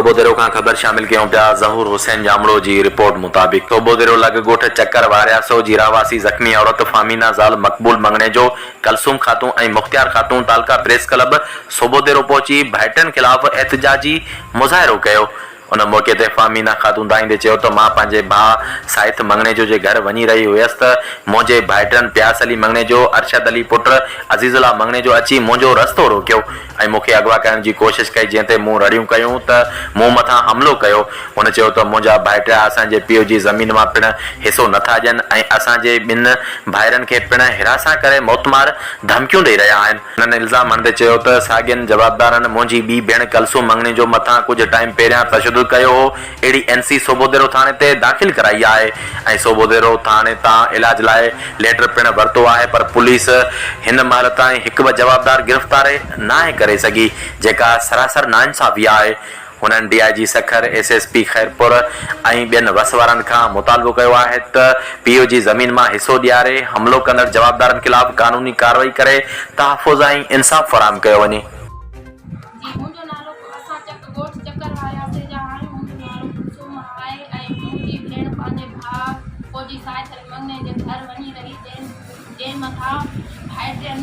سوڀوديرو کان خبر شامل ڪيون پيا ظهور حسين ڄامڙو جي رپورٽ مطابق سوڀوديرو لڳ ڳوٺ چڪر وارياسو جي رهواسي زخمي عورت فهمينا زال مقبول مڱڻيجو، ڪلثوم خاتون ۽ مختيار خاتون تعلقه پريس ڪلب سوڀوديرو پهچي ڀائٽين خلاف احتجاجي مظاهرو ڪيو. ان موقعي تي فهمينا خاتون دانهيندي چيو ته مان پنهنجي ڀاء سائٿ مڱڻيجو جي گهر وڃي رهي هيس ته منهنجي ڀائٽن پياس علي مڱڻيجو، ارشد علي پٽ عزيز الله مڱڻيجو اچي منهنجو رستو روڪيو ۽ مون کي اغوا ڪرڻ جي ڪوشش ڪئي جنهن تي مون رڙيون ڪيون ته مون مٿان حملو ڪيو. هن چيو ته منهنجا ڀائٽيا اسان جي پيء جي زمين مان پڻ حصو نه ٿا ڏين ۽ اسان جي ٻن ڀائرن کي پڻ هراسان ڪري موتمار ڌمڪيون ڏئي رهيا آهن. هنن الزام هڻندي چيو ته ساڳين جوابدارن منهنجي ٻي ڀيڻ ڪلثوم مڱڻيجو مٿان ڪجهه ٽائيم پهريان تشدد ڪيو هو اهڙي اين سي سوڀوديرو ٿاڻي تي داخل ڪرائي آهي ۽ سوڀوديرو ٿاڻي تان علاج لاء ليٽر پڻ ورتو آهي پر پوليس هن مهل تائين هڪ به جوابدار گرفتار ناهي ڪري سگهي جيڪا سراسر ناانصافي آهي. هنن D I G Sukkur, S S P Khairpur ۽ ٻين وس وارن کان مطالبو ڪيو آهي ته پيء جي زمين مان حصو ڏياري حملو ڪندڙ جوابدارن خلاف قانوني ڪارروائي ڪري تحفظ ۽ انصاف فراهم ڪيو وڃي. جي منهنجو نالو اسان چڪ ڳوٺ چڪر وارياسي جا آهيون منهنجو نالو ڪلثوم آهي ۽ منهنجي ڀيڻ پنهنجي ڀاء فوجي سائٿ علي مڱڻي جي گهر وڃي رهي جنهن جنهن مٿان ڀائٽين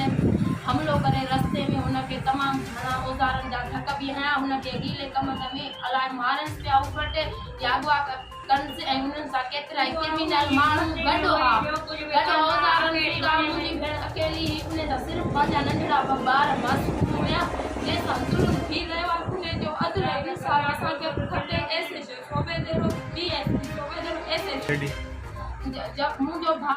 حملو ڪري رستي ۾ هن کي تمام گهڻا اوزارن جا ڌڪ به هنيا. هن کي گيلي ڪمند ۾ الائي مارينس پيا اڦٽ يا اغوا ڪنس ۽ انهن سان ڪيترائي ڪرمينل ماڻهو گڏ هئا. گڏ اوزارن سوڌا منهنجي ڀيڻ اڪيلي هئي. انهي سان صرف پنهنجا ننڍڙا ٻه ٻار معصوم هيا. جنهن سان ظلم ٿي رهيو آهي. انهي جو عدل ۽ انصاف اسان کي کپي. S H O Sobhodero, D S P Sobhodero, S H O منهنجو ڀاء.